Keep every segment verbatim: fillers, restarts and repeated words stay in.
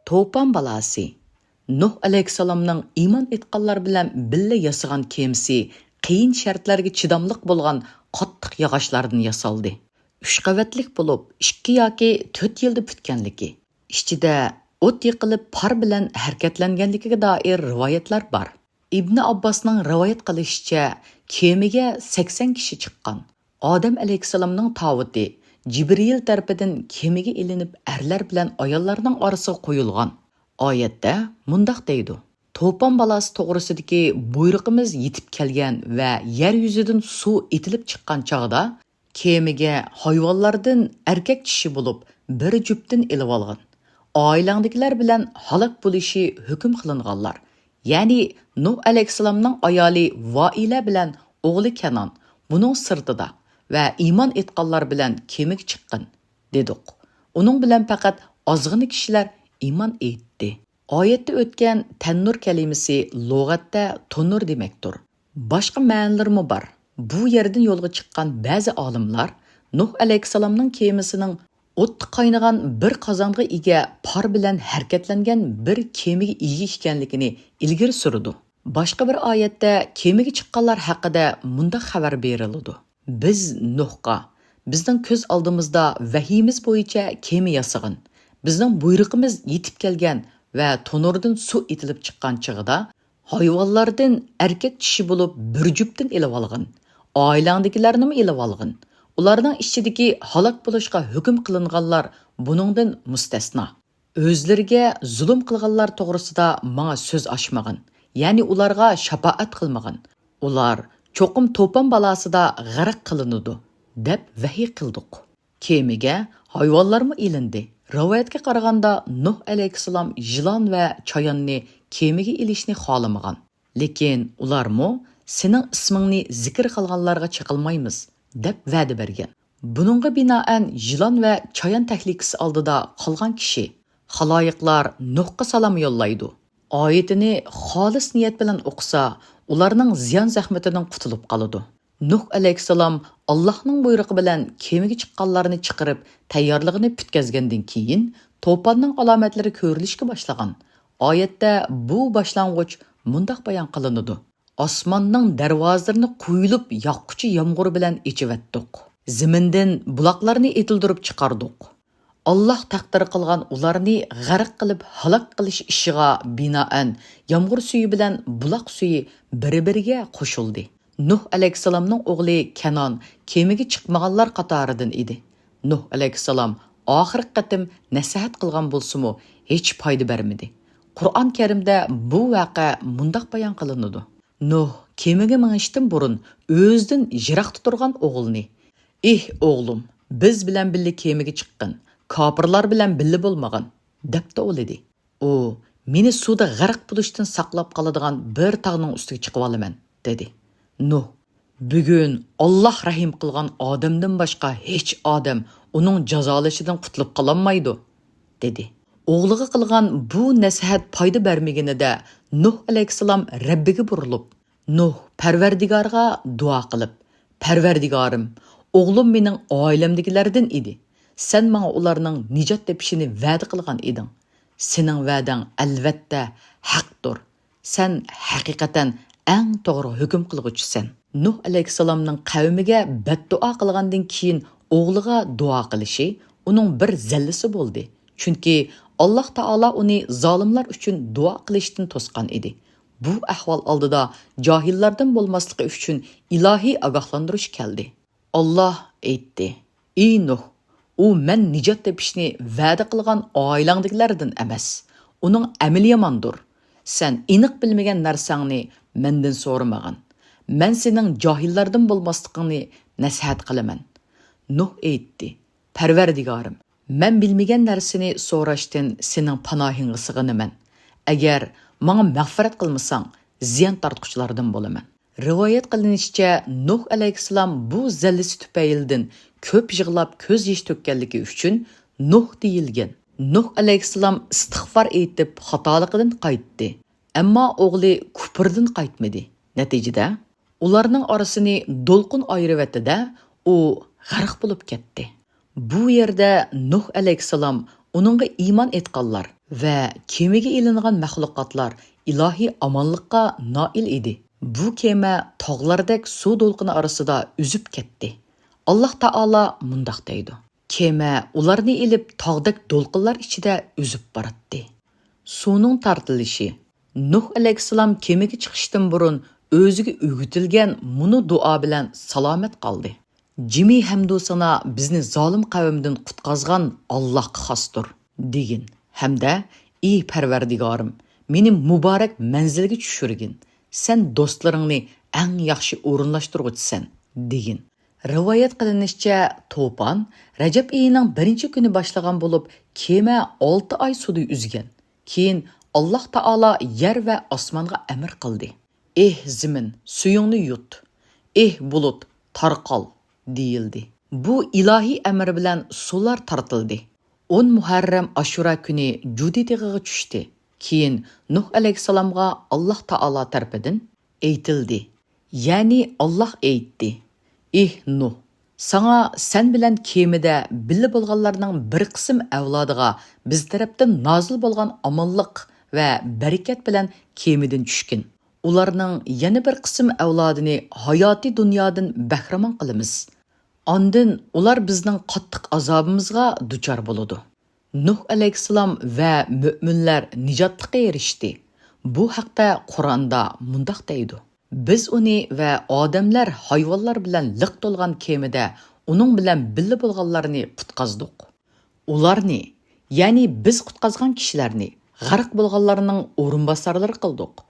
توپان بالاسى. نۇھ ئەلەيھىسسالامنىڭ ئىمان ئېيتقانلار بىلەن بىللە ياسىغان كېمىسى قىيىن شەرتلەرگە چىداملىق بولغان قاتتىق ياغاچلاردىن ياسالدى. ئۈچ قەۋەتلىك بولۇپ، ئىككى ياكى تۆت يىلدا پۈتكەنلىكى، ئىچىدە ئوت يېقىلىپ، پار بىلەن ھەرىكەتلەنگەنلىكىگە دائىر رىۋايەتلەر بار. ئىبنى ئابباسنىڭ رىۋايەت قىلىشىچە، كېمىگە سەكسەن كىشى چىققان. ئادەم ئەلەيھىسسالامنىڭ تاۋۇتى جىبرىئىل تەرىپىدىن كېمىگە ئېلىنىپ، ئەرلەر بىلەن ئاياللارنىڭ ئارىسىغا قويۇلغان. ئايەتتە مۇنداق دەيدۇ: «توپان بالاسى توغرىسىدىكى بۇيرۇقىمىز يېتىپ كەلگەن ۋە يەر يۈزىدىن سۇ ئېتىلىپ چىققان چاغدا، كېمىگە ھايۋانلاردىن ئەركەك چىشى بولۇپ بىر جۈپتىن ئېلىۋالغىن. ئائىلەڭدىكىلەر بىلەن ھالاك بولۇشى ھۆكۈم قىلىنغانلار، يەنى نۇھ ئەلەيھىسسالامنىڭ ئايالى ۋائىلە بىلەن ئوغلى كەنان، بۇنىڭ سىرتىدا، ۋە ئىمان ئېيتقانلار بىلەن كېمىگە چىققىن» دېدۇق. ئۇنىڭ بىلەن پەقەت ئازغىنە كىشىلەر ئىمان ئېيتتى. ئايەتتە ئۆتكەن تەننۇر كەلىمىسى لۇغەتتە تونۇر دېمەكتۇر. باشقا مەنىلىرىمۇ بار. بۇ يەردىن يولغا چىققان بەزى ئالىملار نۇھ ئەلەيھىسسالامنىڭ كېمىسىنىڭ ئوتتا قاينىغان بىر قازانغا ئىگە پار بىلەن ھەرىكەتلەنگەن بىر كېمىگە ئىگە ئىكەنلىكىنى ئىلگىرى سۈرىدۇ. باشقا بىر ئايەتتە كېمىگە چىققانلار ھەققىدە مۇنداق خەۋەر بېرىلىدۇ: «بىز نۇھقا، بىزنىڭ كۆز ئالدىمىزدا ۋەھىيىمىز بويىچە كېمە ياسىغىن. بىزنىڭ بۇيرۇقىمىز يېتىپ كەلگەن ۋە تونۇردىن سۇ ئېتىلىپ چىققان چېغىدا، ھايۋانلاردىن ئەركەك چىشى بولۇپ بىر جۈپتىن ئېلىۋالغىن. ئائىلەڭدىكىلەرنىمۇ ئېلىۋالغىن. ئۇلارنىڭ ئىچىدىكى ھالاك بولۇشقا ھۆكۈم قىلىنغانلار بۇنىڭدىن مۇستەسنا. ئۆزلىرىگە زۇلۇم قىلغانلار توغرىسىدا ماڭا سۆز ئاچمىغىن، يەنى ئۇلارغا شاپائەت قىلمىغىن. ئۇلار چوقۇم توپان بالاسىدا غەرق قىلىنىدۇ» دەپ ۋەھىي قىلدۇق. كېمىگە ھايۋانلارمۇ ئېلىندى. رىۋايەتكە قارىغاندا، نۇھ ئەلەيھىسسالام يىلان ۋە چاياننى كېمىگە ئېلىشنى خالىمىغان. لېكىن ئۇلارمۇ «سېنىڭ ئىسمىڭنى زىكىر قىلغانلارغا چېقىلمايمىز» دەپ ۋەدە بەرگەن. بۇنىڭغا بىنائەن، يىلان ۋە چايان تەھلىكىسى ئالدىدا قالغان كىشى، خالايىقلار نۇھقا سالام يوللايدۇ. ئايىتىنى خالىس نىيەت بىلەن ئوقۇسا، ئۇلارنىڭ زىيان زەخمىتىدىن قۇتۇلۇپ قالىدۇ. نۇھ ئەلەيھىسسالام ئاللاھنىڭ بۇيرۇقى بىلەن كېمىگە چىققانلارنى چىقىرىپ، تەييارلىقىنى پۈتكەزگەندىن كېيىن، توپاننىڭ ئالامەتلىرى كۆرۈلۈشكە باشلىغان. ئايەتتە بۇ باشلانغۇچ مۇنداق بايان قىلىنىدۇ: «ئاسماننىڭ دەرۋازىلىرىنى قۇيۇلۇپ ياغقۇچى يامغۇر بىلەن ئېچىۋەتتۇق. زېمىندىن بۇلاقلارنى ئېتىلدۈرۈپ چىقاردۇق.» ئاللاھ تەقدىر قىلغان ئۇلارنى غەرق قىلىپ ھالاك قىلىش ئىشىغا بىنائەن، يامغۇر سۈيى بىلەن بۇلاق سۈيى بىر-بىرىگە قوشۇلدى. نۇھ ئەلەيھىسسالامنىڭ ئوغلى كەنان كېمىگە چىقمىغانلار قاتارىدىن ئىدى. نۇھ ئەلەيھىسسالام ئاخىرقى قېتىم نەسىھەت قىلغان بولسىمۇ، ھېچ پايدا بەرمىدى. قۇرئان كەرىمدە بۇ ۋەقە مۇنداق بايان قىلىنىدۇ: نۇھ كېمىگە مېڭىشتىن بۇرۇن ئۆزىدىن يىراقتا تۇرغان ئوغلىنى: «ئېھ ئوغلۇم، بىز بىلەن بىللە كېمىگە چىققىن، كاپىرلار بىلەن بىللە بولمىغىن» دەپ توۋلىدى. ئۇ: «مېنى سۇدا غەرق بولۇشتىن ساقلاپ قالىدىغان بىر تاغنىڭ ئۈستىگە چىقىۋالىمەن» دېدى. نۇھ: «بۈگۈن ئاللاھ رەھىم قىلغان ئادەمدىن باشقا ھېچ ئادەم ئۇنىڭ جازالىشىدىن قۇتۇلۇپ قالالمايدۇ» دېدى. ئوغلىغا قىلغان بۇ نەسىھەت پايدا بەرمىگىنىدە، نۇھ ئەلەيھىسسالام رەببىگە بۇرۇلۇپ، نۇھ پەرۋەردىگارغا دۇئا قىلىپ: «پەرۋەردىگارىم، ئوغلۇم مېنىڭ ئائىلەمدىكىلەردىن ئىدى. سەن ماڭا ئۇلارنىڭ نىجات تېپىشىنى ۋەدە قىلغان ئىدىڭ. سېنىڭ ۋەدەڭ ئەلۋەتتە ھەقتۇر. سەن ھەقىقەتەن ئەڭ توغرا ھۆكۈم قىلغۇچىسەن.» نۇھ ئەلەيھىسسالامنىڭ قەۋمىگە بەددۇئا قىلغاندىن كېيىن ئوغلىغا دۇئا قىلىشى ئۇنىڭ بىر زەللىسى بولدى. چۈنكى ئاللاھ تائالا ئۇنى زالىملار ئۈچۈن دۇئا قىلىشتىن توسقان ئىدى. بۇ ئەھۋال ئالدىدا جاھىللاردىن بولماسلىقى ئۈچۈن ئىلاھىي ئاگاھلاندۇرۇش كەلدى. ئاللاھ ئېيتتى: «ئى نۇھ، ئۇ مەن نىجات تېپىشنى ۋەدە قىلغان ئائىلەڭدىكىلەردىن ئەمەس. ئۇنىڭ ئەمىلى ياماندۇر. سەن ئېنىق بىلمىگەن نەرسەڭنى مەندىن سورىمىغىن. مەن سېنىڭ جاھىللاردىن بولماسلىقىڭنى نەسىھەت قىلىمەن.» نۇھ ئېيتتى: «پەرۋەردىگارىم، مەن بىلمىگەن نەرسىنى سوراشتىن سېنىڭ پاناھىڭغا سىغىنىمەن. ئەگەر ماڭا مەغپىرەت قىلمىساڭ، زىيان تارتقۇچىلاردىن بولىمەن.» رىۋايەت قىلىنىشىچە، نۇھ ئەلەيھىسسالام بۇ زەللىسى تۈپەيلىدىن كۆپ يىغلاپ كۆز يېشى تۆككەنلىكى ئۈچۈن نۇھ دېيىلگەن. نۇھ ئەلەيھىسسالام ئىستىغپار ئېيتىپ خاتالىقىدىن قايتتى. ئەمما ئوغلى كۇپۇردىن قايتمىدى. نەتىجىدە، ئۇلارنىڭ ئارىسىنى دولقۇن ئايرىۋەتتى-دە، ئۇ غەرق بولۇپ كەتتى. بۇ يەردە نۇھ ئەلەيھىسسالام ئۇنىڭغا ئىمان ئېيتقانلار، ۋە كېمىگە ئېلىنغان مەخلۇقاتلار ئىلاھىي ئامانلىققا نائىل ئىدى. بۇ كېمە تاغلاردەك سۇ دولقۇنى ئارىسىدا ئۈزۈپ كەتتى. ئاللاھ تائالا مۇنداق دەيدۇ: كېمە ئۇلارنى ئېلىپ تاغدەك دولقۇنلار ئىچىدە ئۈزۈپ باراتتى. سۇنىڭ تارتىلىشى. نۇھ ئەلەيھىسسالام كېمىگە چىقىشتىن بۇرۇن ئۆزىگە ئۆگىتىلگەن مۇنۇ دۇئا بىلەن سالامەت قالدى: جىمى ھەمدۇ سانا بىزنى زالىم قەۋمدىن قۇتقازغان ئاللاھقا خاستۇر، دېگىن ھەمدە ئى پەرۋەردىگارىم، مېنى مۇبارەك مەنزىلگە چۈشۈرگىن، سەن دوستلىرىڭنى ئەڭ ياخشى ئورۇنلاشتۇرغۇچىسەن، دېگىن. رىۋايەت قىلىنىشىچە، توپان رەجەب ئېيىنىڭ بىرىنچى كۈنى باشلىغان بولۇپ، كېمە ئالتە ئاي سۇدا ئۈزگەن. كېيىن ئاللاھ تائالا يەر ۋە ئاسمانغا ئەمىر قىلدى: ئېھ زېمىن، سۈيۈڭنى يۇت! ئېھ بۇلۇت، تارقال! دېيىلدى. بۇ ئىلاھىي ئەمىر بىلەن سۇلار تارتىلدى. ئون مۇھەررەم ئاشۇرا كۈنى جۇدى تېغىغا چۈشتى. كېيىن نۇھ ئەلەيھىسسالامغا ئاللاھ تائالا تەرىپىدىن ئېيتىلدى. يەنى ئاللاھ ئېيتتى: ئېھ نۇھ! ساڭا سەن بىلەن كېمىدە بىللە بولغانلارنىڭ بىر قىسىم ئەۋلادىغا بىز تەرەپتىن نازىل بولغان ئامانلىق ۋە بەرىكەت بىلەن كېمىدىن چۈشكىن. ئۇلارنىڭ يەنە بىر قىسىم ئەۋلادىنى ھاياتىي دۇنيادىن بەھرىمەن قىلىمىز. ئاندىن ئۇلار بىزنىڭ قاتتىق ئازابىمىزغا دۇچار بولىدۇ. نۇھ ئەلەيھىسسالام ۋە مۆمىنلەر نىجاتلىققا ئېرىشتى. بۇ ھەقتە قۇرئاندا مۇنداق دەيدۇ: بىز ئۇنى ۋە ئادەملەر، ھايۋانلار بىلەن لىق تولغان كېمىدە ئۇنىڭ بىلەن بىللە بولغانلارنى قۇتقازدۇق. ئۇلارنى، يەنى بىز قۇتقازغان كىشىلەرنى، غەرق بولغانلارنىڭ ئورۇنباسارلىرى قىلدۇق.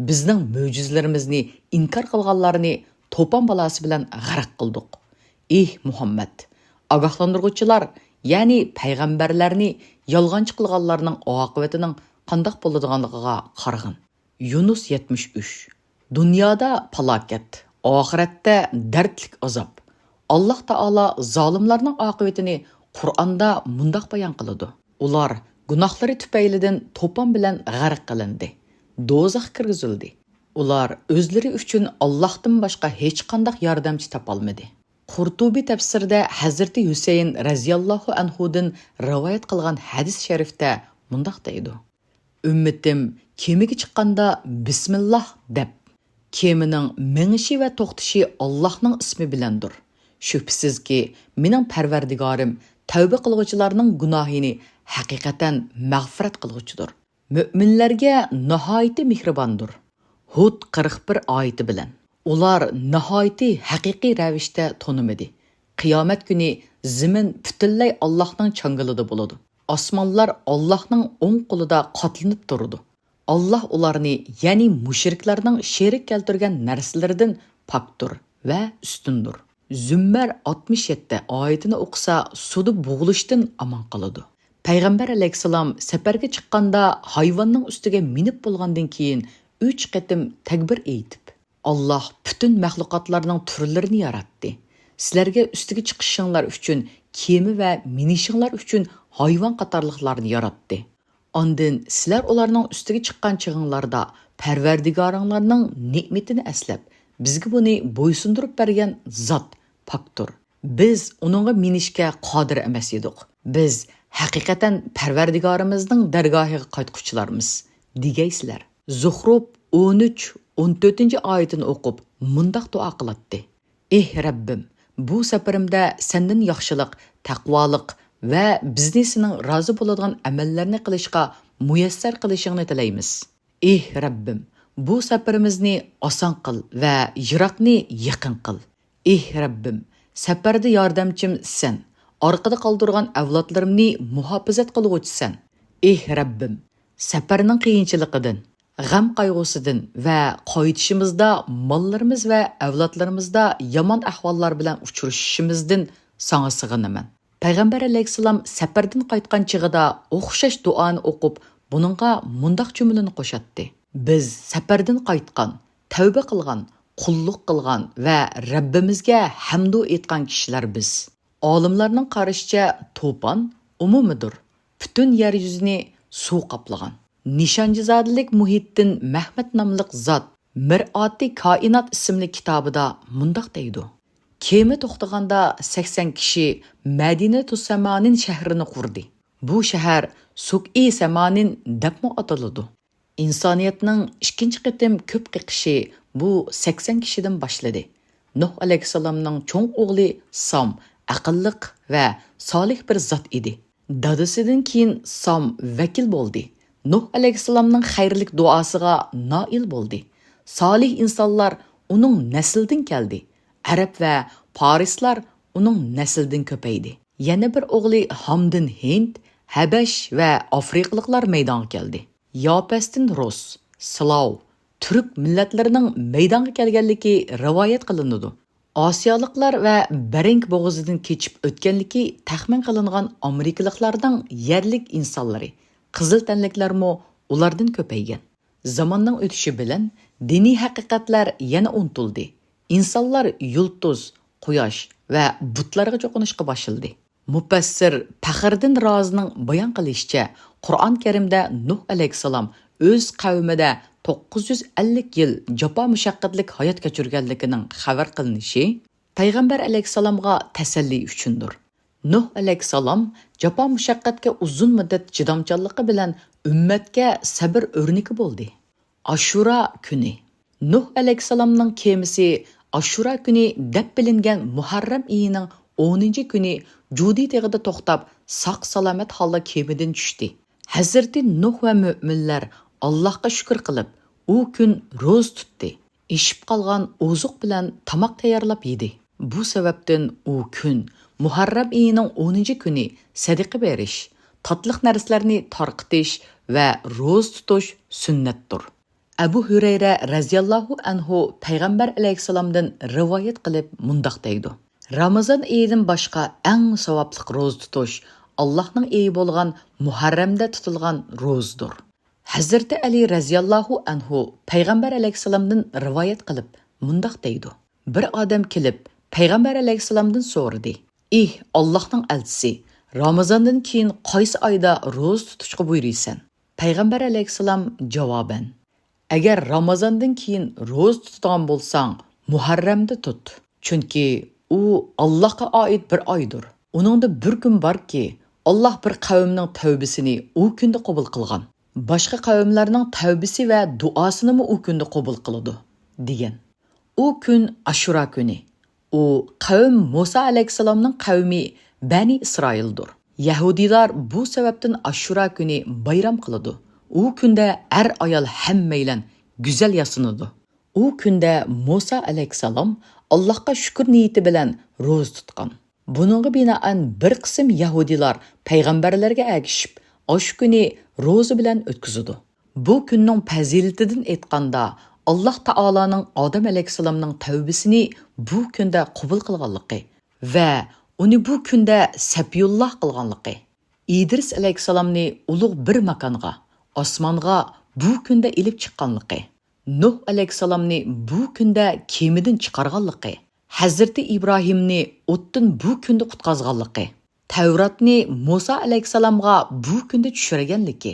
بىزنىڭ مۆجىزىلىرىمىزنى ئىنكار قىلغانلارنى توپان بالاسى بىلەن غەرق قىلدۇق. ئېھ مۇھەممەد! ئاگاھلاندۇرغۇچىلار، يەنى پەيغەمبەرلەرنى يالغانچى قىلغانلارنىڭ ئاقىۋىتىنىڭ قانداق بولىدىغانلىقىغا قارىغىن. يۇنۇس يەتمىش ئۈچ. دۇنيادا پالاكەت، ئاخىرەتتە دەردلىك ئازاب. ئاللاھ تائالا زالىملارنىڭ ئاقىۋىتىنى قۇرئاندا مۇنداق بايان قىلىدۇ: ئۇلار گۇناھلىرى تۈپەيلىدىن توپان بىلەن غەرق قىلىندى، دوزاخقا كىرگۈزۈلدى. ئۇلار ئۆزلىرى ئۈچۈن ئاللاھتىن باشقا ھېچقانداق ياردەمچى تاپالمىدى. قۇرتۇبى تەپسىرىدە ھەزرىتى ھۈسەيىن رەزىياللاھۇ ئەنھۇدىن رىۋايەت قىلغان ھەدىس شەرىفتە مۇنداق دەيدۇ: ئۈممىتىم كېمىگە چىققاندا بىسمىللاھ دەپ، كېمىنىڭ مېڭىشى ۋە توختىشى ئاللاھنىڭ ئىسمى بىلەندۇر. شۈبھىسىزكى، مېنىڭ پەرۋەردىگارىم تەۋبە قىلغۇچىلارنىڭ گۇناھىنى ھەقىقەتەن مەغپىرەت قىلغۇچىدۇر. مۆمىنلەرگە ناھايىتى مېھرىباندۇر. ھۇد قىرىق بىر ئايىتى بىلەن. ئۇلار ناھايىتى ھەقىقىي رەۋىشتە تونۇمىدى. قىيامەت كۈنى زېمىن پۈتۈنلەي ئاللاھنىڭ چاڭگىلىدا بولىدۇ. ئاسمانلار ئاللاھنىڭ ئوڭ قولىدا قاتلىنىپ تۇرىدۇ. ئاللاھ ئۇلارنى، يەنى مۇشرىكلارنىڭ شېرىك كەلتۈرگەن نەرسىلىرىدىن پاكتۇر ۋە ئۈستۈندۇر. زۈممەر ئاتمىش يەتتە ئايىتىنى ئوقۇسا، سۇدا بوغۇلۇشتىن ئامان قالىدۇ. پەيغەمبەر ئەلەيھىسسالام سەپەرگە چىققاندا ھايۋاننىڭ ئۈستىگە مىنىپ بولغاندىن كېيىن ئۈچ قېتىم تەكبىر ئېيتىپ، ئاللاھ پۈتۈن مەخلۇقاتلارنىڭ تۈرلىرىنى ياراتتى. سىلەرگە ئۈستىگە چىقىشىڭلار ئۈچۈن كېمە ۋە مىنىشىڭلار ئۈچۈن ھايۋان قاتارلىقلارنى ياراتتى. ئاندىن سىلەر ئۇلارنىڭ ئۈستىگە چىققان چېغىڭلاردا پەرۋەردىگارىڭلارنىڭ نېمىتىنى ئەسلەپ، بىزگە بۇنى بويسۇندۇرۇپ بەرگەن زات پاكتۇر. بىز ئۇنىڭغا مىنىشكە قادىر ئەمەس ئىدۇق. بىز ھەقىقەتەن پەرۋەردىگارىمىزنىڭ دەرگاھىغا قايتقۇچىلارمىز، دېگەيسىلەر. زۇخرۇف ئون ئۈچ، ئون تۆتىنچى ئايىتىنى ئوقۇپ، مۇنداق دۇئا قىلاتتى: ئېھ رەببىم، بۇ سەپىرىمدە سەندىن ياخشىلىق، تەقۋالىق ۋە بىزنى سېنىڭ رازى بولىدىغان ئەمەللەرنى قىلىشقا مۇيەسسەر قىلىشىڭنى تىلەيمىز. ئېھ رەببىم، بۇ سەپىرىمىزنى ئاسان قىل ۋە يىراقنى يېقىن قىل. ئېھ رەببىم، سەپەردە ياردەمچىم سەن، ئارقىدا قالدۇرغان ئەۋلادلىرىمنى مۇھاپىزەت قىلغۇچىسەن. ئېھ رەببىم، سەپەرنىڭ قىيىنچىلىقىدىن، غەم-قايغۇسىدىن ۋە قايتىشىمىزدا ماللىرىمىز ۋە ئەۋلادلىرىمىزدا يامان ئەھۋاللار بىلەن ئۇچرىشىشىمىزدىن ساڭا سېغىنىمەن. پەيغەمبەر ئەلەيھىسسالام سەپەردىن قايتقان چېغىدا ئوخشاش دۇئانى ئوقۇپ، بۇنىڭغا مۇنداق جۈملىنى قوشاتتى: بىز سەپەردىن قايتقان، تەۋبە قىلغان، قۇللۇق قىلغان ۋە رەببىمىزگە ھەمدۇ ئېيتقان كىشىلەر بىز. ئالىملارنىڭ قارىشىچە، توپان ئومۇمىدۇر، پۈتۈن يەر يۈزىنى سۇ قاپلىغان. نىشانچىزادىلىك مۇھىتتىن مەھمەت ناملىق زات مىرئاتى كائىنات ئىسىملىك كىتابىدا مۇنداق دەيدۇ: كېمە توختىغاندا سەكسەن كىشى مەدىنەتۇسسەمانىن شەھىرىنى قۇردى. بۇ شەھەر سۇكئى سەمانىن دەپمۇ ئاتىلىدۇ. ئىنسانىيەتنىڭ ئىككىنچى قېتىم كۆپ قېقىشى بۇ سەكسەن كىشىدىن باشلىدى. نۇھ ئەلەيھىسسالامنىڭ چوڭ ئوغلى سام ئەقىللىق ۋە سالىھ بىر زات ئىدى. دادىسىدىن كېيىن سام ۋەكىل بولدى. نۇھ ئەلەيھىسسالامنىڭ خەيرلىك دۇئاسىغا نائىل بولدى. سالىھ ئىنسانلار ئۇنىڭ نەسلىدىن كەلدى. ئەرەب ۋە پارسلار ئۇنىڭ نەسلىدىن كۆپەيدى. يەنە بىر ئوغلى ھامدىن ھىند، ھەبەش ۋە ئافرىقىلىقلار مەيدانغا كەلدى. ياپەستىن رۇس، سلاۋ، تۈرك مىللەتلىرىنىڭ مەيدانغا كەلگەنلىكى رىۋايەت قىلىنىدۇ. ئاسىيالىقلار ۋە بەرەڭ بوغۇزىدىن كېچىپ ئۆتكەنلىكى تەخمىن قىلىنغان ئامېرىكىلىقلارنىڭ يەرلىك ئىنسانلىرى، قىزىل تەنلىكلەرمۇ ئۇلاردىن كۆپەيگەن. زاماننىڭ ئۆتۈشى بىلەن دىنىي ھەقىقەتلەر يەنە ئۇنتۇلدى. ئىنسانلار يۇلتۇز، قۇياش ۋە بۇتلارغا چوقۇنۇشقا باشلىدى. مۇپەسسىر پەخرىدىن رازىنىڭ بايان قىلىشىچە، قۇرئان كەرىمدە نۇھ ئەلەيھىسسالام ئۆز قەۋمىدە توققۇز يۈز ئەللىك يىل جاپا مۇشەققەتلىك ھايات كەچۈرگەنلىكىنىڭ خەۋەر قىلىنىشى پەيغەمبەر ئەلەيھىسسالامغا تەسەللى ئۈچۈندۇر. نۇھ ئەلەيھىسسالام جاپا مۇشەققەتكە ئۇزۇن مۇددەت چىدامچانلىقى بىلەن ئۈممەتكە سەبىر ئۆرنىكى بولدى. ئاشۇرا كۈنى. نۇھ ئەلەيھىسسالامنىڭ كېمىسى ئاشۇرا كۈنى دەپ بىلىنگەن مۇھەررەم ئېيىنىڭ ئونىنچى كۈنى جۇدى تېغىدا توختاپ، ساق-سالامەت ھالدا كېمىدىن چۈشتى. ھەزرىتى نۇھ ۋە مۆمىنلەر ئاللاھقا شۈكۈر قىلىپ، ئۇ كۈن روزا تۇتتى. ئېشىپ قالغان ئوزۇق بىلەن تاماق تەييارلاپ يېدى. بۇ سەۋەبتىن ئۇ كۈن، مۇھەررەم ئېيىنىڭ ئونىنچى كۈنى سەدىقە بېرىش، تاتلىق نەرسىلەرنى تارقىتىش ۋە روزا تۇتۇش سۈننەتتۇر. ئەبۇ ھۈرەيرە رەزىياللاھۇ ئەنھۇ پەيغەمبەر ئەلەيھىسسالامدىن رىۋايەت قىلىپ مۇنداق دەيدۇ: رامىزان ئېيىدىن باشقا ئەڭ ساۋابلىق روزا تۇتۇش ئاللاھنىڭ ئېيى بولغان مۇھەررەمدە تۇتۇلغان روزىدۇر. ھەزرىتى ئەلى رەزىياللاھۇ ئەنھۇ پەيغەمبەر ئەلەيھىسسالامدىن رىۋايەت قىلىپ مۇنداق دەيدۇ: بىر ئادەم كېلىپ پەيغەمبەر ئەلەيھىسسالامدىن سورىدى: ئېھ، ئاللاھنىڭ ئەلچىسى، رامىزاندىن كېيىن قايسى ئايدا روزا تۇتۇشقا بۇيرۇيسەن؟ پەيغەمبەر ئەلەيھىسسالام جاۋابەن: ئەگەر رامىزاندىن كېيىن روزا تۇتىدىغان بولساڭ، مۇھەررەمدە تۇت. چۈنكى ئۇ ئاللاھقا ئائىت بىر ئايدۇر. ئۇنىڭدا بىر كۈن باركى، ئاللاھ بىر قەۋمنىڭ تەۋبىسىنى ئۇ كۈندە قوبۇل قىلغان. باشقا قەۋملەرنىڭ تەۋبىسى ۋە دۇئاسىنىمۇ ئۇ كۈندە قوبۇل قىلىدۇ، دېگەن. ئۇ كۈن ئاشۇرا كۈنى. ئۇ قەۋم مۇسا ئەلەيھىسسالامنىڭ قەۋمى بەنى ئىسرائىلدۇر. يەھۇدىيلار بۇ سەۋەبتىن ئاشۇرا كۈنى بايرام قىلىدۇ. ئۇ كۈندە ئەر-ئايال ھەممەيلەن گۈزەل ياسىنىدۇ. ئۇ كۈندە مۇسا ئەلەيھىسسالام ئاللاھقا شۈكۈر نىيىتى بىلەن روزا تۇتقان. بۇنىڭغا بىنائەن بىر قىسىم يەھۇدىيلار پەيغەمبەرلەرگە ئەگىشىپ، ئاشۇ كۈنى روزا بىلەن ئۆتكۈزىدۇ. بۇ كۈننىڭ پەزىلىتىدىن ئېيتقاندا، ئاللاھ تائالانىڭ ئادەم ئەلەيھىسسالامنىڭ تەۋبىسىنى بۇ كۈندە قوبۇل قىلغانلىقى ۋە ئۇنى بۇ كۈندە سەپىيۇللاھ قىلغانلىقى، ئىدرىس ئەلەيھىسسالامنى ئۇلۇغ بىر ماكانغا، ئاسمانغا بۇ كۈندە ئېلىپ چىققانلىقى، نۇھ ئەلەيھىسسالامنى بۇ كۈندە كېمىدىن چىقارغانلىقى، ھەزرىتى ئىبراھىمنى ئوتتىن بۇ كۈندە قۇتقازغانلىقى، تەۋراتنى مۇسا ئەلەيھىسسالامغا بۇ كۈندە چۈشۈرگەنلىكى،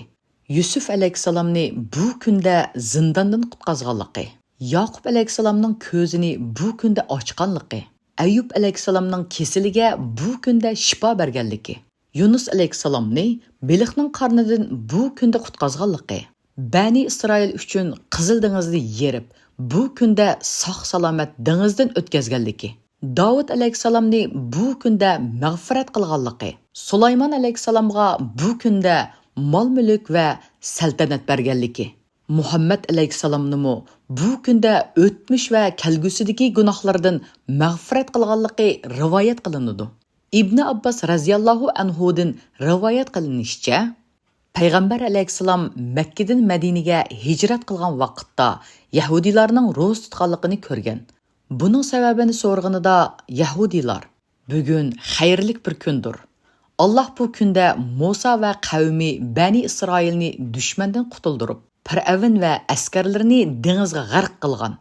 يۈسۈف ئەلەيھىسسالامنى بۇ كۈندە زىنداندىن قۇتقازغانلىقى، ياقۇپ ئەلەيھىسسالامنىڭ كۆزىنى بۇ كۈندە ئاچقانلىقى، ئەييۇب ئەلەيھىسسالامنىڭ كېسىلىگە بۇ كۈندە شىپا بەرگەنلىكى، يۇنۇس ئەلەيھىسسالامنى بېلىقنىڭ قارنىدىن بۇ كۈندە قۇتقازغانلىقى، بەنى ئىسرائىل ئۈچۈن قىزىل دېڭىزنى يېرىپ، بۇ كۈندە ساق-سالامەت دېڭىزدىن ئۆتكەزگەنلىكى، داۋۇت ئەلەيھىسسالامنى بۇ كۈندە مەغپىرەت قىلغانلىقى، سۇلايمان ئەلەيھىسسالامغا بۇ كۈندە مال-مۈلۈك ۋە سەلتەنەت بەرگەنلىكى، مۇھەممەد ئەلەيھىسسالامنىمۇ بۇ كۈندە ئۆتمۈش ۋە كەلگۈسىدىكى گۇناھلىرىدىن مەغپىرەت قىلغانلىقى رىۋايەت قىلىنىدۇ. ئىبنى ئابباس رەزىياللاھۇ ئەنھۇدىن رىۋايەت قىلىنىشىچە، پەيغەمبەر ئەلەيھىسسالام مەككىدىن مەدىنىگە ھىجرەت قىلغان ۋاقىتتا يەھۇدىيلارنىڭ روزا تۇتقانلىقىنى كۆرگەن. بۇنىڭ سەۋەبىنى سورىغىنىدا يەھۇدىيلار: بۈگۈن خەيرلىك بىر كۈندۇر. ئاللاھ بۇ كۈندە مۇسا ۋە قەۋمى بەنى ئىسرائىلنى دۈشمەندىن قۇتۇلدۇرۇپ، پىرئەۋن ۋە ئەسكەرلىرىنى دېڭىزغا غەرق قىلغان.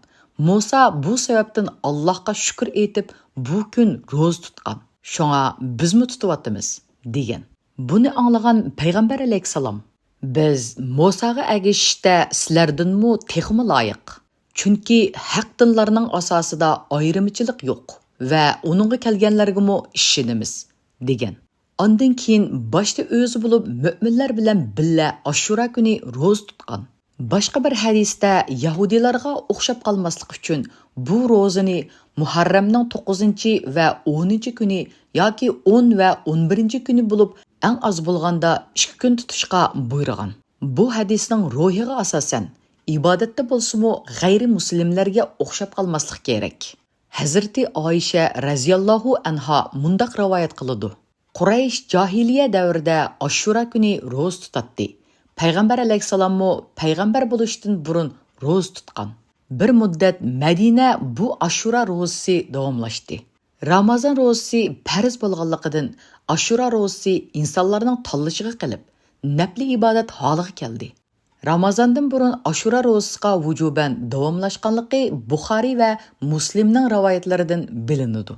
مۇسا بۇ سەۋەبتىن ئاللاھقا شۈكۈر ئېيتىپ، بۇ كۈن روزا تۇتقان. شۇڭا بىزمۇ تۇتۇۋاتىمىز، دېگەن. بۇنى ئاڭلىغان پەيغەمبەر ئەلەيھىسسالام: بىز مۇساغا ئەگىشىشتە سىلەردىنمۇ تېخىمۇ لايىق. چۈنكى ھەق دىنلارنىڭ ئاساسىدا ئايرىمىچىلىق يوق ۋە ئۇنىڭغا كەلگەنلەرگىمۇ ئىشىنىمىز، دېگەن. ئاندىن كېيىن باشتا ئۆزى بولۇپ مۆمىنلەر بىلەن بىللە ئاشۇرا كۈنى روزا تۇتقان. باشقا بىر ھەدىستە يەھۇدىيلارغا ئوخشاپ قالماسلىق ئۈچۈن بۇ روزىنى مۇھەررەمنىڭ توققۇزىنچى ۋە ئونىنچى كۈنى ياكى ئون ۋە ئون بىرىنچى كۈنى بولۇپ ئەڭ ئاز بولغاندا ئىككى كۈن تۇتۇشقا بۇيرۇغان. بۇ ھەدىسنىڭ روھىغا ئاساسەن، ئىبادەتتە بولسىمۇ غەيرىي مۇسلىملەرگە ئوخشاپ قالماسلىق كېرەك. ھەزرىتى ئائىشە رەزىياللاھۇ ئەنھا مۇنداق رىۋايەت قىلىدۇ: قۇرەيش جاھىلىيە دەۋرىدە ئاشۇرا كۈنى روزا تۇتاتتى. پەيغەمبەر ئەلەيھىسسالاممۇ پەيغەمبەر بولۇشتىن بۇرۇن روزا تۇتقان. بىر مۇددەت مەدىنە بۇ ئاشۇرا روزىسى داۋاملاشتى. رامازان روزىسى پەرز بولغانلىقىدىن، ئاشۇرا روزىسى ئىنسانلارنىڭ تاللىشىغا قېلىپ، نەپلى ئىبادەت ھالىغا كەلدى. رامازاندىن بۇرۇن ئاشۇرا روزىسىغا ۋۇجۇبەن داۋاملاشقانلىقى بۇخارىي ۋە مۇسلىمنىڭ رىۋايەتلىرىدىن بىلىنىدۇ.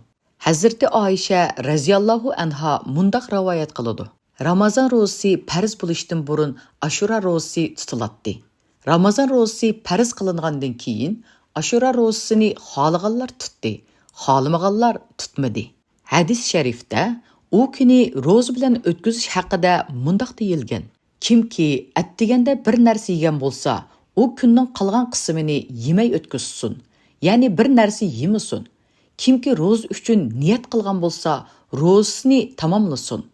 ھەزرىتى ئائىشە رەزىياللاھۇ ئەنھا مۇنداق رىۋايەت قىلىدۇ: رامازان روزىسى پەرز بولۇشتىن بۇرۇن ئاشۇرا روزىسى تۇتۇلاتتى. رامازان روزىسى پەرز قىلىنغاندىن كېيىن، ئاشۇرا روزىسىنى خالىغانلار تۇتتى، خالىمىغانلار تۇتمىدى. ھەدىس شەرىفتە ئۇ كۈنى روزا بىلەن ئۆتكۈزۈش ھەققىدە مۇنداق دېيىلگەن: كىمكى ئەتىگەندە بىر نەرسە يېگەن بولسا، ئۇ كۈننىڭ قالغان قىسمىنى يېمەي ئۆتكۈزسۇن، يەنى بىر نەرسە يېمىسۇن. كىمكى روزا ئۈچۈن نىيەت قىلغان بولسا، روزىسىنى تاماملىسۇن،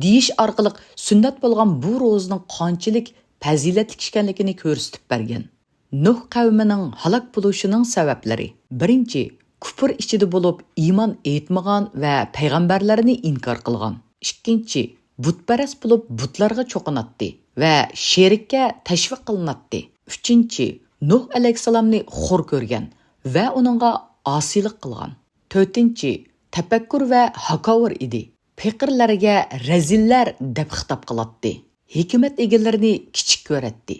دېيىش ئارقىلىق سۈننەت بولغان بۇ روزىنىڭ قانچىلىك پەزىلەتلىك ئىكەنلىكىنى كۆرسىتىپ بەرگەن. نۇھ قەۋمىنىڭ ھالاك بولۇشىنىڭ سەۋەبلىرى. بىرىنچى، كۇپۇر ئىچىدە بولۇپ ئىمان ئېيتمىغان ۋە پەيغەمبەرلەرنى ئىنكار قىلغان. ئىككىنچى، بۇتپەرەس بولۇپ بۇتلارغا چوقۇناتتى ۋە شېرىككە تەشۋىق قىلىناتتى. ئۈچىنچى، نۇھ ئەلەيھىسسالامنى خور كۆرگەن ۋە ئۇنىڭغا ئاسىيلىق قىلغان. تۆتىنچى، تەپەككۇر ۋە ھاكاۋۇر ئىدى. پېقىرلەرگە رەزىللەر دەپ خىتاب قىلاتتى. ھېكمەت ئىگىلىرىنى كىچىك كۆرەتتى.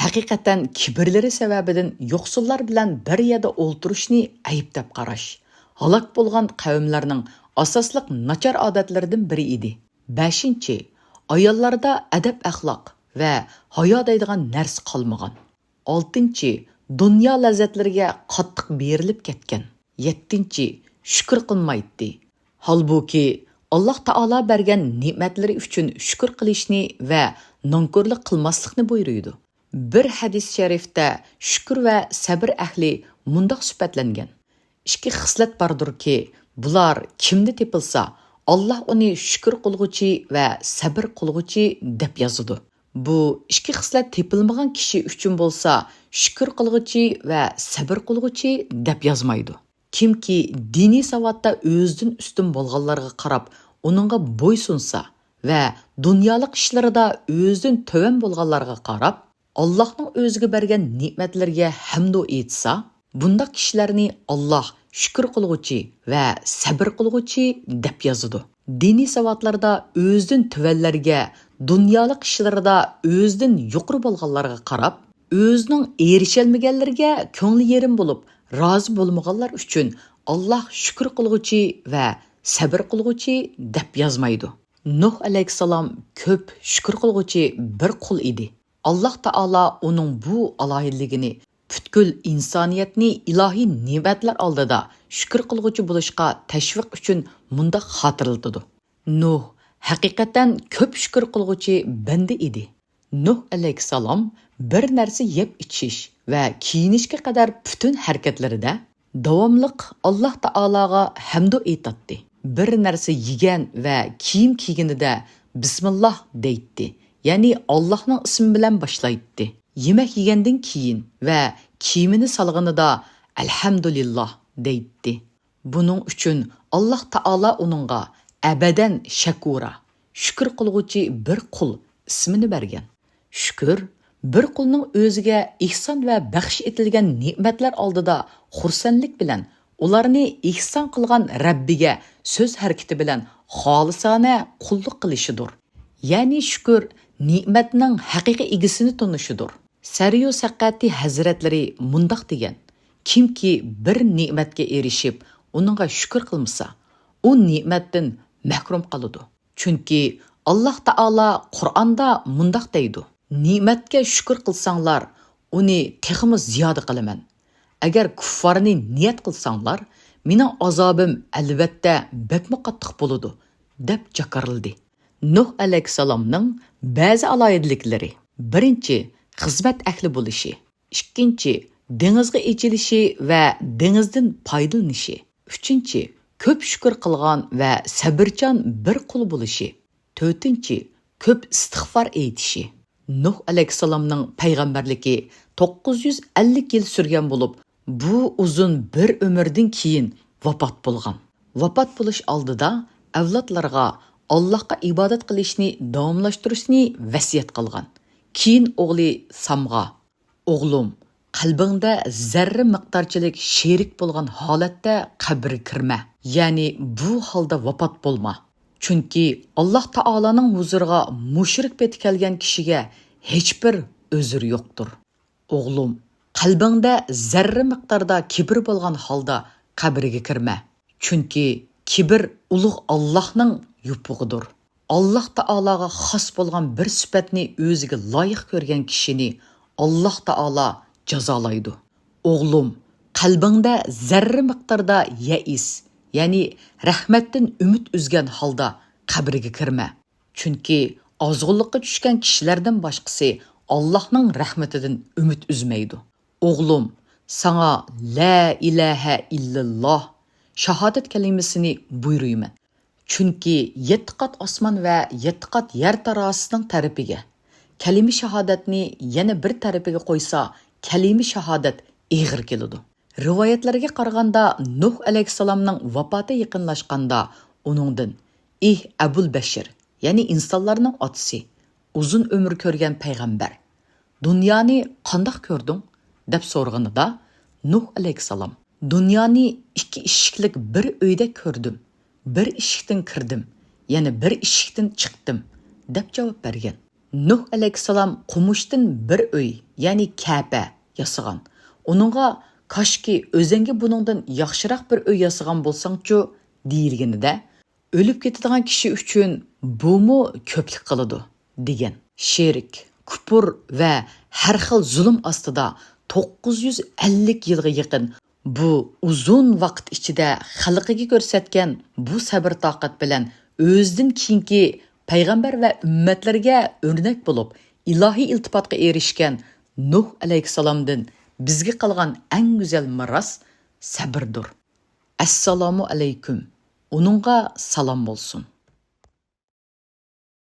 ھەقىقەتەن كىبىرلىرى سەۋەبىدىن يوقسۇللار بىلەن بىر يەردە ئولتۇرۇشنى ئەيىب دەپ قاراش ھالاك بولغان قەۋملەرنىڭ ئاساسلىق ناچار ئادەتلىرىدىن بىرى ئىدى. بەشىنچى، ئاياللاردا ئەدەپ-ئەخلاق ۋە ھايا دەيدىغان نەرسە قالمىغان. ئالتىنچى، دۇنيا لەززەتلىرىگە قاتتىق بېرىلىپ كەتكەن. يەتتىنچى، شۈكۈر قىلمايتتى. ھالبۇكى، ئاللاھ تائالا بەرگەن نېمەتلىرى ئۈچۈن شۈكۈر قىلىشنى ۋە نانكورلۇق قىلماسلىقنى بۇيرۇيدۇ. بىر ھەدىس شەرىفتە شۈكۈر ۋە سەبىر ئەھلى مۇنداق سۈپەتلەنگەن: ئىككى خىسلەت باردۇركى، بۇلار كىمدە تېپىلسا، ئاللاھ ئۇنى شۈكۈر قىلغۇچى ۋە سەبىر قىلغۇچى دەپ يازىدۇ. بۇ ئىككى خىسلەت تېپىلمىغان كىشى ئۈچۈن بولسا، شۈكۈر قىلغۇچى ۋە سەبىر قىلغۇچى دەپ يازمايدۇ. كىمكى دىنىي ساۋاتتا ئۆزىدىن ئۈستۈن بولغانلارغا قاراپ، ئۇنىڭغا بويسۇنسا ۋە دۇنيالىق ئىشلىرىدا ئۆزىدىن تۆۋەن بولغانلارغا قاراپ، ئاللاھنىڭ ئۆزىگە بەرگەن نېمەتلىرىگە ھەمدۇ ئېيتسا، بۇنداق كىشىلەرنى ئاللاھ شۈكۈر قىلغۇچى ۋە سەبىر قىلغۇچى دەپ يازىدۇ. دىنىي ساۋاتلاردا ئۆزىدىن تۆۋەنلەرگە، دۇنيالىق ئىشلىرىدا ئۆزىدىن يۇقىرى بولغانلارغا قاراپ، ئۆزىنىڭ ئېرىشەلمىگەنلىرىگە كۆڭلى يېرىم بولۇپ، رازى بولمىغانلار ئۈچۈن ئاللاھ شۈكۈر قىلغۇچى ۋە سەبىر قىلغۇچى دەپ يازمايدۇ. نۇھ ئەلەيھىسسالام كۆپ شۈكۈر قىلغۇچى بىر قۇل ئىدى. ئاللاھ تائالا ئۇنىڭ بۇ ئالاھىدىلىكىنى پۈتكۈل ئىنسانىيەتنى ئىلاھىي نېمەتلەر ئالدىدا شۈكۈر قىلغۇچى بولۇشقا تەشۋىق ئۈچۈن مۇنداق خاتىرىلىتىدۇ: نۇھ ھەقىقەتەن كۆپ شۈكۈر قىلغۇچى بەندە ئىدى. نۇھ ئەلەيھىسسالام بىر نەرسە يەپ ئىچىش ۋە كىيىنىشكە قەدەر پۈتۈن ھەرىكەتلىرىدە داۋاملىق ئاللاھ تائالاغا ھەمدۇ ئېيتاتتى. بىر نەرسە يېگەن ۋە كىيىم كىيگىنىدە بىسمىللاھ دەيتتى، يەنى ئاللاھنىڭ ئىسمى بىلەن باشلايتتى. يېمەك يېگەندىن كېيىن ۋە كىيىمىنى سالغىنىدا ئەلھەمدۇلىللاھ دەيتتى. بۇنىڭ ئۈچۈن ئاللاھ تائالا ئۇنىڭغا ئەبەدەن شەكۇرا، شۈكۈر قىلغۇچى بىر قۇل، ئىسمىنى بەرگەن. شۈكۈر، بىر قۇلنىڭ ئۆزىگە ئېھسان ۋە بەخش ئېتىلگەن نېمەتلەر ئالدىدا خۇرسەنلىك بىلەن ئۇلارنى ئېھسان قىلغان رەببىگە سۆز ھەرىكىتى بىلەن خالىسانە قۇللۇق قىلىشىدۇر. يەنى شۈكۈر نېمەتنىڭ ھەقىقىي ئىگىسىنى تونۇشىدۇر. سەرىيۇ سەقەتى ھەزرەتلىرى مۇنداق دېگەن: كىمكى بىر نېمەتكە ئېرىشىپ، ئۇنىڭغا شۈكۈر قىلمىسا، ئۇ نېمەتتىن مەھرۇم قالىدۇ. چۈنكى ئاللاھ تائالا قۇرئاندا مۇنداق دەيدۇ: نېمەتكە شۈكۈر قىلساڭلار، ئۇنى تېخىمۇ زىيادە قىلىمەن. ئەگەر كۇففارنى نىيەت قىلساڭلار، مېنىڭ ئازابىم ئەلۋەتتە بەكمۇ قاتتىق بولىدۇ، دەپ جاكارلىدى. نۇھ ئەلەيھىسسالامنىڭ بەزى ئالاھىدىلىكلىرى. بىرىنچى، خىزمەت ئەھلى بولۇشى. ئىككىنچى، دېڭىزغا ئېچىلىشى ۋە دېڭىزدىن پايدىلىنىشى. ئۈچىنچى، كۆپ شۈكۈر قىلغان ۋە سەبرچان بىر قۇل بولۇشى. تۆتىنچى، كۆپ ئىستىغپار ئېيتىشى. نۇھ ئەلەيھىسسالامنىڭ پەيغەمبەرلىكى توققۇز يۈز ئەللىك يىل سۈرگەن بولۇپ، بۇ ئۇزۇن بىر ئۆمۈردىن كېيىن ۋاپات بولغان. ۋاپات بولۇش ئالدىدا ئەۋلادلارغا ئاللاھقا ئىبادەت قىلىشنى داۋاملاشتۇرۇشنى ۋەسىيەت قىلغان. كېيىن ئوغلى سامغا، «ئوغلۇم، قەلبىڭدە زەررە مىقدارچىلىك شېرىك بولغان ھالەتتە قەبرىگە كىرمە، يەنى بۇ ھالدا ۋاپات بولما. چۈنكى ئاللاھ تائالانىڭ ھۇزۇرىغا مۇشرىك پېتى كەلگەن كىشىگە ھېچبىر ئۆزرى يوقتۇر. ئوغلۇم، قەلبىڭدە زەررە مىقداردا كىبىر بولغان ھالدا قەبرىگە كىرمە. چۈنكى كىبىر ئۇلۇغ ئاللاھنىڭ يوپۇغىدۇر.» ئاللاھ تائالاغا خاس بولغان بىر سۈپەتنى ئۆزىگە لايىق كۆرگەن كىشىنى ئاللاھ تائالا جازالايدۇ. ئوغلۇم، قەلبىڭدە زەررە مىقداردا يەئىس، يەنى رەھمەتتىن ئۈمىد ئۈزگەن ھالدا قەبرىگە كىرمە. چۈنكى ئازغۇنلۇققا چۈشكەن كىشىلەردىن باشقىسى ئاللاھنىڭ رەھمىتىدىن ئۈمىد ئۈزمەيدۇ. ئوغلۇم، ساڭا لا ئىلاھە ئىللاللاھ، شاھادەت كەلىمىسىنى بۇيرۇيمەن. چۈنكى يەتتە قات ئاسمان ۋە يەتتە قات يەر تاراسىسىنىڭ تەرىپىگە، كەلىمە شاھادەتنى يەنە بىر تەرىپىگە قويسا، كەلىمە شاھادەت ئېغىر كېلىدۇ. رىۋايەتلەرگە قارىغاندا، نۇھ ئەلەيھىسسالامنىڭ ۋاپاتى يېقىنلاشقاندا ئۇنىڭدىن، «ئېھ ئەبۇل بەشىر، يەنى ئىنسانلارنىڭ ئاتىسى، ئۇزۇن ئۆمۈر كۆرگەن پەيغەمبەر، دۇنيانى قانداق كۆردۈڭ؟» دەپ سورىغىنىدا، نۇھ ئەلەيھىسسالام، «دۇنيانى ئىككى ئىشىكلىك بىر ئۆيدەك كۆردۈم. بىر ئىشىكتىن كىردىم، يەنە بىر ئىشىكتىن چىقتىم» دەپ جاۋاب بەرگەن. نۇھ ئەلەيھىسسالام قومۇشتىن بىر ئۆي، يەنى كەپە ياسىغان. ئۇنىڭغا، «كاشكى ئۆزۈڭگە بۇنىڭدىن ياخشىراق بىر ئۆي ياسىغان بولساڭچۇ؟» دېيىلگىنىدە، «ئۆلۈپ كېتىدىغان كىشى ئۈچۈن بۇمۇ كۆپلۈك قىلىدۇ» دېگەن. شېرىك، كۇپۇر ۋە ھەر خىل زۇلۇم ئاستىدا توققۇز يۈز ئەللىك يىلغا يېقىن بۇ ئۇزۇن ۋاقىت ئىچىدە خەلقىگە كۆرسەتكەن بۇ سەبىر-تاقەت بىلەن ئۆزىدىن كېيىنكى پەيغەمبەر ۋە ئۈممەتلەرگە ئۆرنەك بولۇپ، ئىلاھىي ئىلتىپاتقا ئېرىشكەن نۇھ ئەلەيھىسسالامدىن بىزگە قالغان ئەڭ گۈزەل مىراس سەبىردۇر. ئەسسالامۇ ئەلەيكۇم. ئۇنىڭغا سالام بولسۇن.